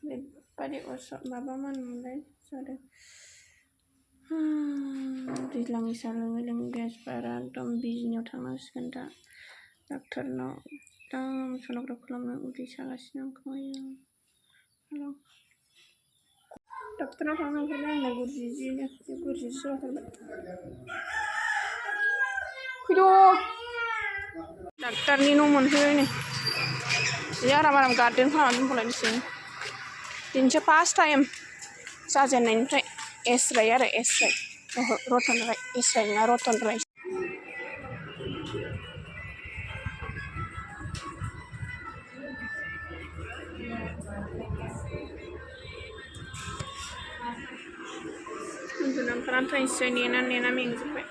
ओरैबायदि माबामोनलाय जादों दैज्लांनि सा लोङै गेस बारा एकदम बिजिनियाव थांनांसिगोन दा डाक्टारनाव एकदम सन'ग्राफ खालामनो उदै सागासिनो आंखौ हेल' डाक्टारनाव थांनो ओंखारबाय आंना गुरजिजिनो गुरजिसो जाथारबाय फैद' डाक्टारनि न' मोनफैबाय नै जि आराम गार्डेन खालामना दोनथ'लायनोसै दिनैसो फार्स्ट टाइम जाजेननायनिफ्राय एसराय आरो एसराय ओहो रतन राय एसराय नङा रतन राय उन्दुनो ओंखारनानै थांसै नेना मेंजोब्बाय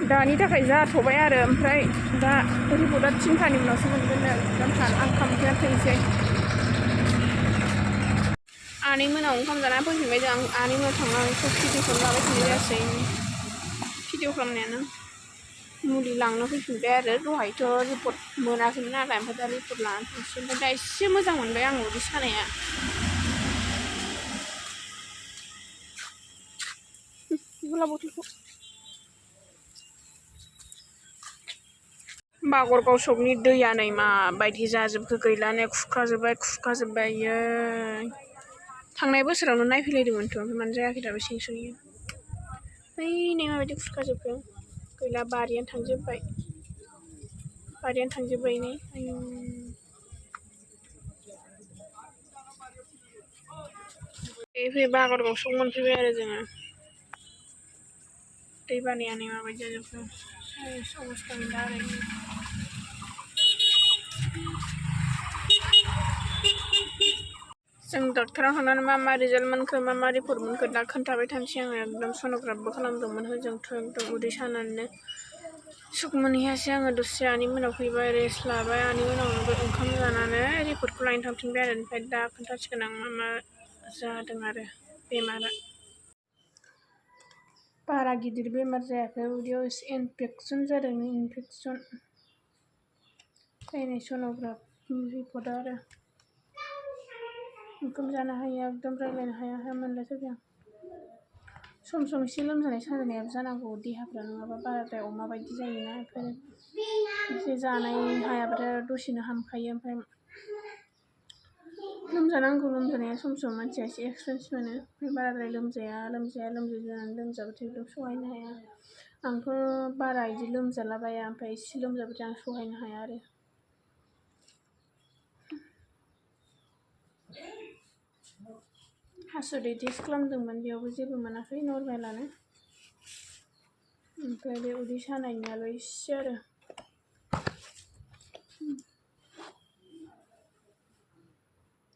दानि थाखाय जाथ'बाय आरो ओमफ्राय दा रिपर्टआ 3थानि उनावसो मोनगोन एकदम आं खामखोना थैनोसै आनै मोनाव ओंखाम जाना फैफिनबाय जों आनै मोनाव थांनानैसो भिडिअखौनो लाबाय थानाय जायासै भिडिअ खालामनायानो मुलि लांनो फैफिनबाय आरो दहायथ' रिपर्ट मोनाखैमोन नालाय ओमफ्राय दा रिपर्ट लानानै फैनोसै ओमफ्राय दा एसे मोजां मोनबाय आं उदै सानाया गला बथलखौ बागरगाव सकनि दैया नै माबायदि जाजोबखो गैलानो खुरखाजोब्बाय थांनाय बोसोरावनो नायफैलायदोंमोनथ' ओमफ्राय मानो जायाखै दाबो सेंसुयो नै माबायदि खुरखाजोबखो गैला बारियानो थांजोब्बाय नै फै बागरगाव सक मोनफैबाय आरो जोङो दै बानायानो माबायदि जाजोबखो अबस्था गैला आरो जों डक्टराव थांनानै मा रिजाल्ट मोनखो मा रिपर्ट मोनखो दा खोन्थाबाय थानोसै आङो एकदम सन'ग्राफबो खालामदोंमोन होजोंथ' एकदम उदै सानानैनो सुख मोनहैयासै आङो दसे आनै मोनाव फैबाय रेस्ट लाबाय आनै मोनावनोबो ओंखाम जानानै रिपर्टखौ लायनो थांफिनबाय आरो ओमफ्राय दा खोन्थासिगोन आं मा जादों आरो बेमारा बारा गिदिर बेमार जायाखै उदैयाव एसे इनफेकसन जादों इनफेकसन फैनाय सन'ग्राफ रिपर्टआ आरो ओंखाम जानो हाया एकदम रायज्लायनो हाया मोनलायथारबाय आं सम एसे लोमजानाय साजानायाबो जानांगौ देहाफ्रा नङाबा बाराद्राय अमा बायदि जायोना बेफोरो एसे जानाय हायाबाथाय दसेनो हामखायो ओमफ्राय लोमजानांगौ लोमजानाया सम मानसिया एसे एक्सपिरियेन्स मोनो ओमफ्राय बाराद्राय लोमजाया जानानै लोमजाबाथाय एकदम सहायनो हाया आंथ' बारा बिदि लोमजालाबाया ओमफ्राय एसे लोमजाबाथाय आं सहायनो हाया आरो हासुदै टेस्ट खालामदोंमोन बेयावबो जेबो मोनाखै नर्मेलानो ओमफ्राय बे उदै सानायनियाल' एसे आरो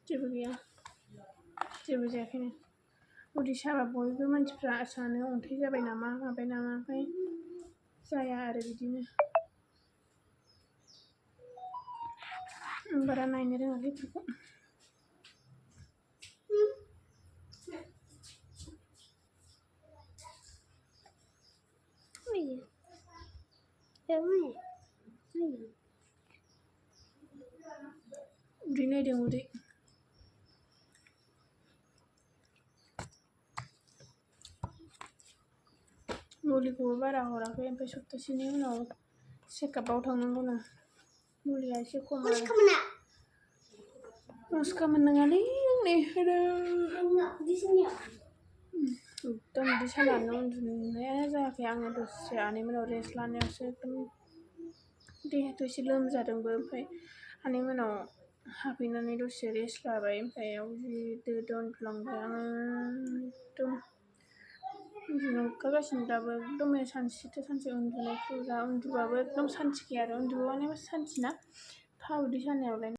जेबो गैया जेबो जायाखैनो उदै साबा बयबो मानसिफ्रा सानो अन्थाइ जाबाय नामा माबाय नामा ओमफ्राय जाया आरो बिदिनो आं बारा नायनो रोङाखै बेफोरखौ उदै नायदों उदै मुलिखौबो बारा हराखै ओमफ्राय सप्तासेनि उनाव चेकआपआव थांनांगौनो मुलिया एसे खम आरो मुस्कामोन नङालै नै एकदम उदै सानानै उन्दुनाया जायाखै आङो दसे आनै मोनाव रेस्ट लानायावसो एकदम देहायाथ' एसे लोमजादोंबो ओमफ्राय आनै मोनाव हाबफैनानै दसे रेस्ट लाबाय ओमफ्राय जि दो उन्दुलांबाय आङो एकदम उन्दुनो ओंखारगासिनो दाबो एकदम सानसे उन्दुनायखौ उन्दुबाबो एकदम सान्थि गैया आरो उन्दुबाबो सान्थिना उदै सानायावलाय